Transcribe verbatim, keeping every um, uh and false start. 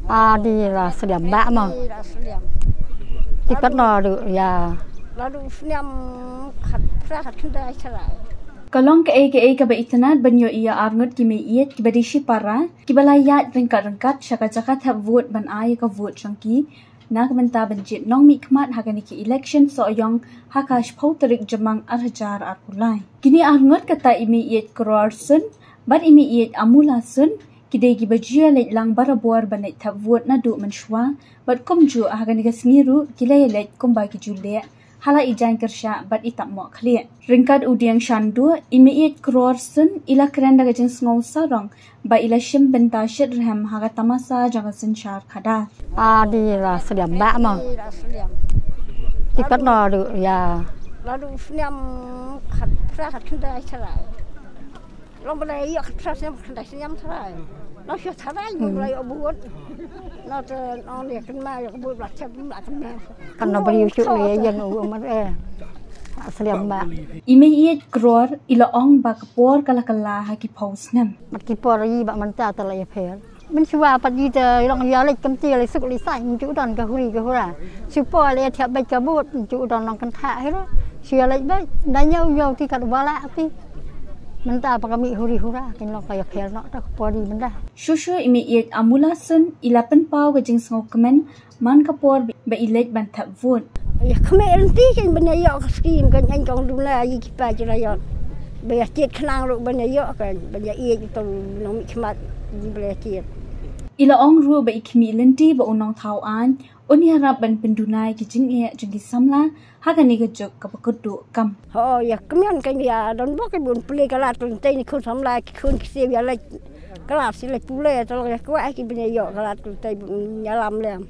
A di la sliam ba ma. Di la sliam. Di pat no du ya. La du sliam khat pra khat khyndai shalai. Ka long kaei kaei kaba itynnad ban ïohi ïa arngut ki mei ïeit kiba dei shipara kiba la ïaid ryngkat ryngkat sha ka jaka thep vote ban ai ka vote jong ki na ka bynta ban jied nongmihkhmat ha kane ka election sohïong ha ka shiphew tarik Jymmang ar hajar arphew lai. Kine arngut kata i mei ïeit Kror Sun bad i mei ïeit Amula Sun ki dei kiba ju ïaleit lang barabor ban leit thep vote naduh mynshuwa bad kumjuh ha kane ka sngi ruh ki la ïaleit kumba ki ju leh ha la i jaiñ kyrshah bad i tap mohkhlieh. Ryngkat u dieng shanduh i mei ïeit Kror Sun i la kren da ka jingsngew sarong ba i la shim bynta shitrhem ha ka tamasa jong ka synshar khadar. A di la sliam ba ma. Di la sliam. Di pat no du ya. La du sliam khat pra khat khyndai shalai. Long ba la ïoh khat pra sliam khyndai sliam tharai. Long shu tharai ba la ïoh vote. Long te long ne kynmaw ïoh vote ba la thep ba la kynmaw. Kan no bri u shu ne ïeng u umar eh. Sliam ba. I mei ïeit Kror i la ong ba ka por ka la kylla ha ki phew snem. Bad ki por ïa ba mynta te la ïapher. Mynshuwa pat ïa te long ïa leit kam te leit suk leit saiñ, ju don ka huri ka hura. Shu por leit thiah beit ka vote, ju don nongkynthah hi ruh. Shu ïa leit beit, da ñiew ñiew ti kat wala ti. Mynta pat ka mih huri hura, kin long ka ïapher noh ta ka por ïa mynta. Shuh shuh i mei ïeit Amula Sun i la pynpaw ka jingsngewkmen man ka por ba i leit ban thep vote. Ïa kmie lynti kan ban ïoh ka skim kan ïa kong duna ïa ki pa jrayot. Ba ïa tied khnang ruh ban ïoh kan ban ïa ïeit to nongmihkhmat ji ba ïa tied. I la ong ruh ba i khmih lynti ba u nongthaw aiñ un ïarap ban pynduna ïa ki jingeh jong ki samla ha kane ka juk kaba kut duh kam. Ho ïa kmie kan ïa don bok ki bun plie ka lad lynti ni khun samla ki khun ki siew ïa leit ka lad siew leit pule to long ïa kwah ki ban ïa ïoh ka lad lynti bun ïalam lem.